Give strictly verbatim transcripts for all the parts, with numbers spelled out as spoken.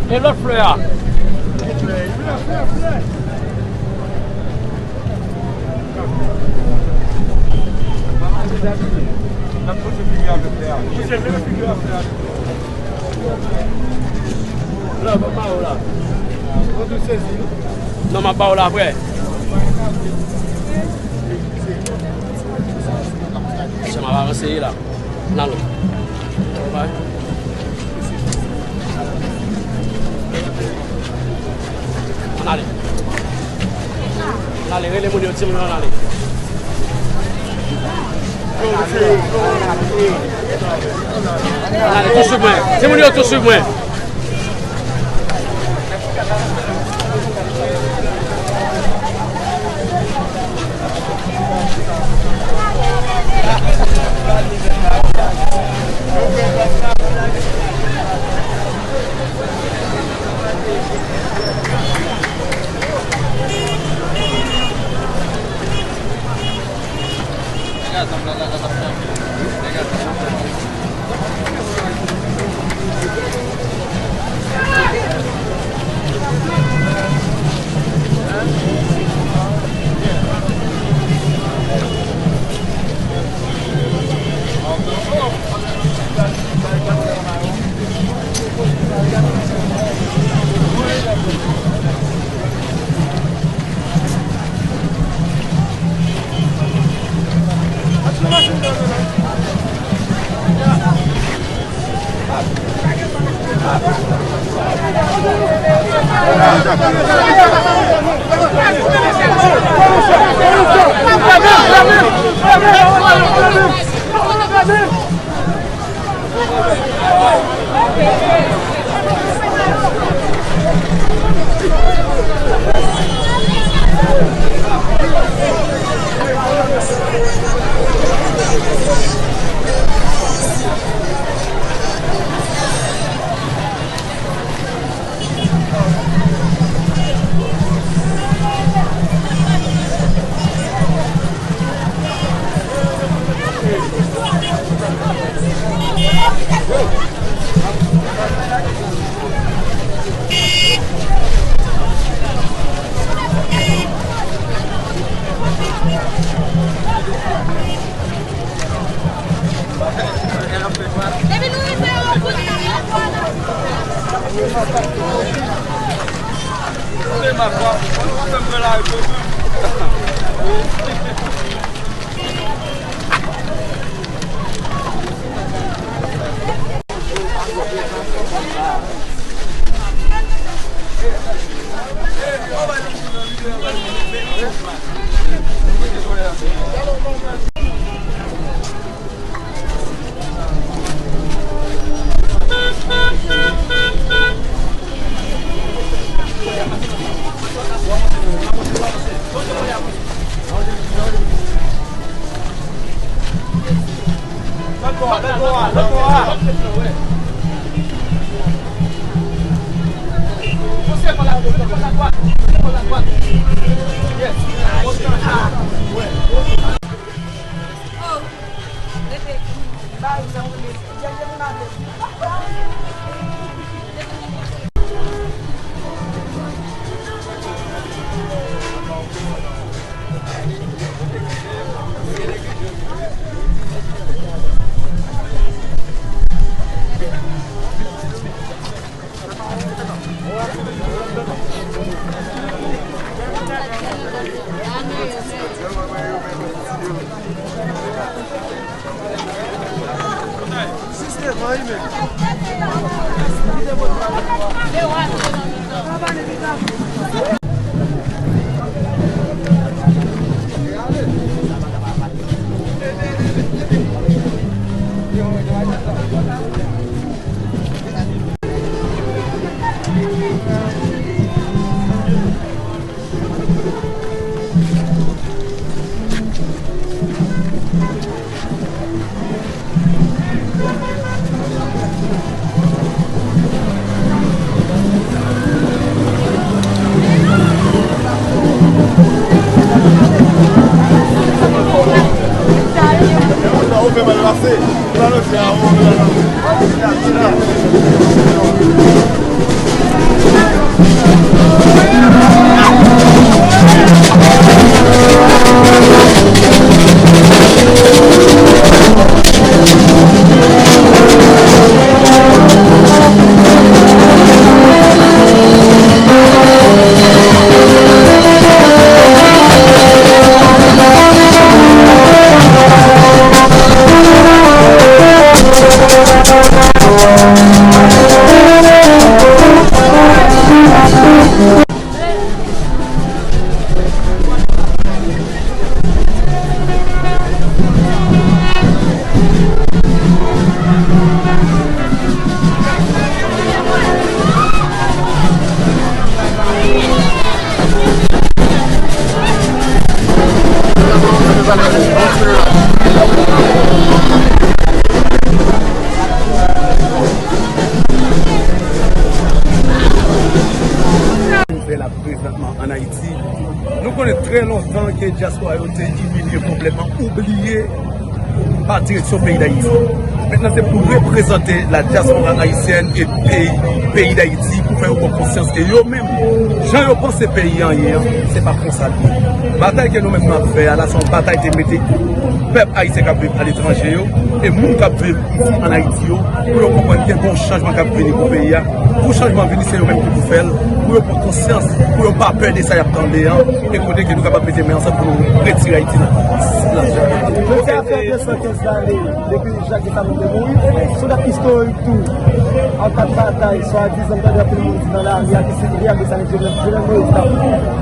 E lòt flè a? Non, m ap ba w la apre. Sa m ap avanse la. N ale. Ann ale. Ann ale, rele moun yo, di moun yo ann ale. Ann ale, tou swiv mwen. Di moun yo tou swiv mwen. Nouvèl ap prezantman ann Ayiti. Nou konnen trè lontan ke dyaspora yo te imilye konplètman, oubliye pa direksyon peyi Dayiti. Mentnan, se pou reprezante la diaspora haïtienne e peyi, peyi Dayiti pou fè yo pran konsyans ke yo menm, jan yo panse peyi an ye an, se pa konsa l ye. Batay ke nou menm n ap fè a la, se yon batay ke mete pèp ayisyen k ap viv aletranje yo e moun k ap viv ann Ayiti yo, pou yo konprann ke gen yon chanjman k ap vini pou peyi a. Pou chanjman vini, se yo menm ki pou fè l, pou yo pran konsyans, pou yo pa pè de sa y ap tande an, e kote ke nou kapab mete men ansanm pou nou retire Ayiti nan, nan. Jodi a fè de san kenz lane depi Jak Desalin te mouri, se yon dat istorik tou. An kad batay, swadizan, m tande anpil moun di nan lari a ke se Jak Desalin, Jovenel, Jovenel Moïse t ap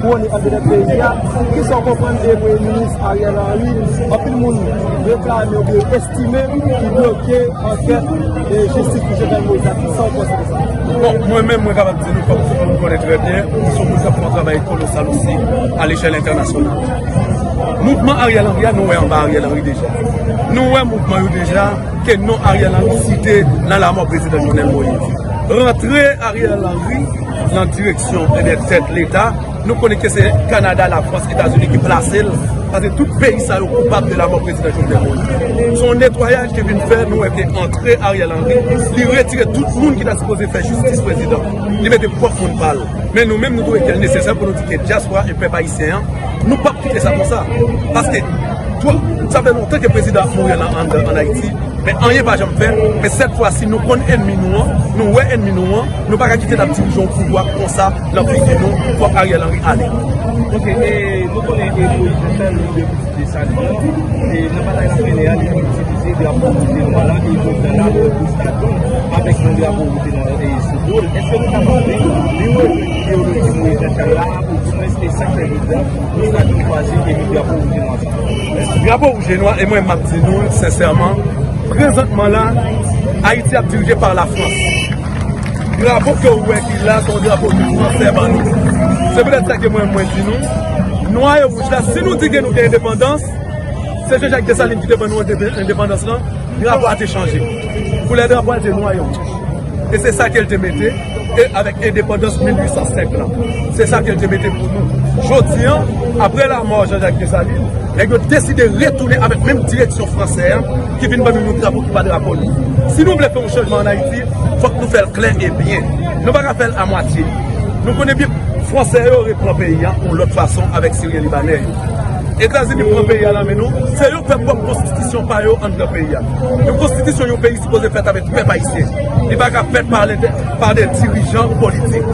kouwonnen anndan peyi a. Kisa w konprann de Premye Minis Ariel Henry? Anpil moun reklame oubyen estime ki bloke ankèt e jistis pou Jovenel Moïse la. Kisa w panse de sa? Bon, mwen menm, mwen kapab di nou, kòm tout moun konnen trè byen, m se yon moun k ap fè yon travay kolosal osi a lechèl entènasyonal. Mouvman Ariel Henry a, nou wè anba Ariel Henry deja. Nou wè mouvman yo deja, ke non Ariel Henry site nan lamò prezidan Jovenel Moïse. Rantre Ariel Henry nan direksyon, ebyen, tèt Leta, nou konnen ke se Kanada, Lafrans, Etazini ki plase l, paske tout peyi sa yo koupab de lamò prezidan Jovenel Moïse. Se yon netwayaj ki vin fè, nou wè ke antre Ariel Henry, li retire tout moun ki ta sipoze fè jistis prezidan. Li mete pwòp moun pa l. Men nou menm, nou twouve ke l nesesè pou nou di ke dyaspora e pèp ayisyen an, nou p ap kite sa konsa. Paske, twa, sa fè lontan ke prezidan ap mouri an, an, an Ayiti, men anyen pa janm fèt. Men sèt fwa si nou konn ènmi nou an, nou wè ènmi nou an, nou pa ka kite l ap dirije yon pouvwa konsa nan figi nou. Fòk Ariel Henry ale. Ok, e nou konnen ke Moïse Jean Charles, li de Desalin an, e nan batay l ap mennen an, li itilize drapo wout e nwa la, e Jovenel la, e Gustave avèk yon drapo wout e nwa, e sou do l. Èske nou kapab di, li rejwenn ideoloji Moïse Jean Charles la, oudimwens e sa k fè jodi a Gustave chwazi e met drapo wout e nwa sa? Drapo wouj e nwa, e mwen m ap di nou l sensèman, prezantman la, Ayiti ap dirije pa Lafrans. Drapo ke w wè ki la, se yon drapo ke fransè ban nou. Se poutèt sa ke mwen, mwen di nou, nwa e wouj la, si nou di ke nou gen endepandans, se Jean Jacques Dessalines ki te ban nou endepandans lan, drapo a te chanje. Koulè drapo a te nwa e wouj. E se sa ke l te mete, e avèk endepandans mil uit san senk lan. Se sa ke l te mete pou nou. Jodi an, apre lamò Jean Jacques Dessalines, nèg yo deside retounen avèk menm direksyon fransè an, ki vin ban nou yon drapo ki pa drapo nou. Si nou vle fè yon chanjman ann Ayiti, fòk nou fè l klè e byen. Nou pa ka fè l amwatye. Nou konnen byen, fransè yo repran peyi a yon lòt fason avèk Siryen Libanè yo. Etazini pran peyi a nan men nou, se yo fè pwòp konstitisyon pa yo anndan peyi a. Yon konstitisyon yon peyi sipoze fèt avèk pèp ayisyen. Li pa ka fèt pa lentè-, pa de dirijan politik.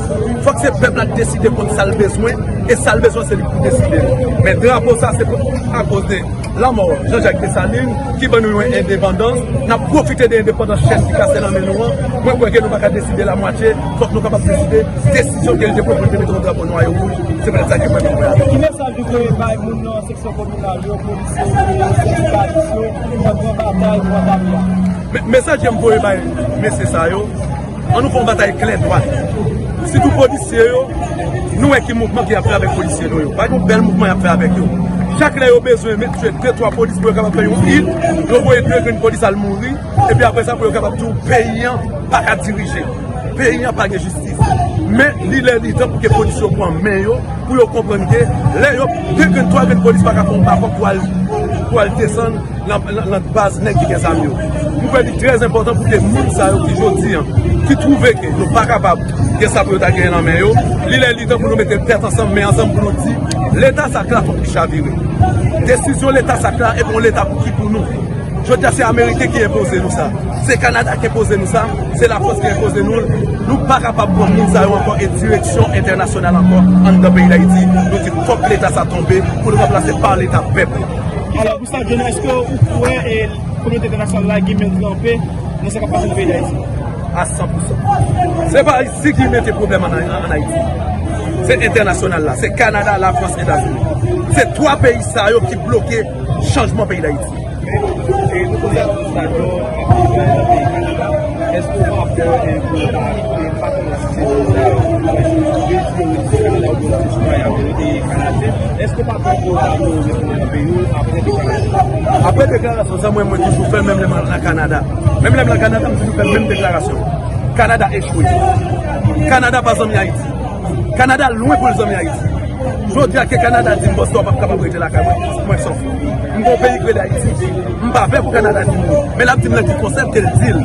Fòk se pèp la deside kont sa l bezwen, e sa l bezwen se li pou deside. Men drapo sa se pou, akoz de lamò Jean Jacques Dessalines ki ban nou yon endepandans, n ap pwofite de endepandans chèz ki kase nan men nou an. Mwen kwè ke nou pa ka deside l amwatye, fòk nou kapab deside desizyon ke l te pran pou l te mete yon drapo nwa e wouj. Se poutèt sa ke mwen menm mwen avèk. Ki mesaj ou voye bay moun nan seksyon kominal yo, polisye yo, sendikalis yo, nan gran batay pou antamye a? Mesaj ke m voye bay mesye sa yo, ann nou fè yon batay klè dwat. Sitou polisye yo, nou wè ki mouvman ke y ap fè avèk polisye nou yo. Pa gen yon bèl mouvman y ap fè avèk yo. Chak lè yo bezwen met tchwe de twa polis pou yo kapab fè yon hit, yo voye de grenn polis al mouri, epi apre sa pou yo kapab di w peyi an pa ka dirije. Peyi an pa gen jistis. Men li lè li tan pou ke polis yo pran men yo, pou yo konprann ke lè yo de grenn, twa grenn polis pa ka fè yon bakòp pou al, pou al desann nan, nan, nan baz nèg ki gen zam yo. M kwè li trè enpòtan pou ke moun sa yo ki jodi an, ki twouve ke yo pa kapab gen sa pou yo ta genyen nan men yo, li lè li tan pou nou mete tèt ansanm, men ansanm pou nou di, Leta sa k la fòk li chavire. Desizyon Leta sa k la, e pa yon Leta pou ki pou nou. Jodi a, se Ameriken ki enpoze nou sa. Se Kanada ki enpoze nou sa. Se Lafrans ki enpoze nou l. Nou pa kapab pran moun sa yo ankò e direksyon entènasyonal ankò anndan peyi Dayiti. Nou di fòk Leta sa tonbe pou l ranplase pa Leta pèp. Alò, Gustave John, èske ou kwè e kominote entènasyonal la gen men tranpe nan sa k ap pase nan peyi Dayiti? A san pou san. Se pa isi ki mete pwoblèm an, an, an Ayiti. Se entènasyonal la. Se Kanada, Lafrans, Etazini. Se twa peyi sa yo ki bloke chanjman peyi Dayiti. E nou konn sa Gustave John ap travay nan peyi Kanada. Èske w pa pè e pou yo ta achte patwon la sosyeté sa yo, pou yo retire yo nan Kanada oubyen yo retire yo nan peyi Kanadyen? Èske w pa pè pou yo ta retounen nan peyi yo apre deklarasyon? Apre deklarasyon sa, mwen, mwen toujou fè l menm lè m al nan Kanada. Menm lè m nan Kanada, m toujou fè menm deklarasyon. Kanada echwe. Kanada pa zanmi Ayiti. Kanada lwen pou l zanmi Ayiti. Jodi a ke Kanada di m, bòs la, w p ap kapab rete lakay mwen, mwen sanfou. M gon peyi k rele Ayiti. M pa pè pou Kanada di m wi. Men l ap di m nan ki konsèp ke l di l.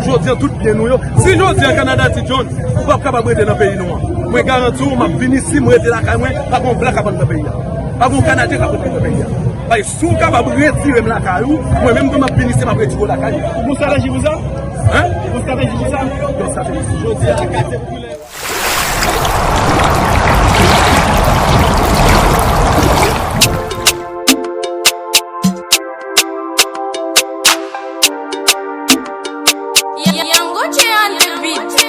Jodi a tout byen nou yo. Si jodi a Kanada di, John, ou p ap kapab rete nan peyi nou an, mwen garanti w, m ap vin isi, m rete lakay mwen, pa gon blan k ap antre nan peyi a. Pa gon Kanadyen k ap antre nan peyi a. Paske si w kapab retire m lakay ou, mwen menm tou m ap vin isi, m ap retire w lakay ou. Ou gon estrateji pou sa? Hein? Ou gon estrateji pou sa? Gon estrateji. Jodi a, katye popilè. Young Gucci on the beat.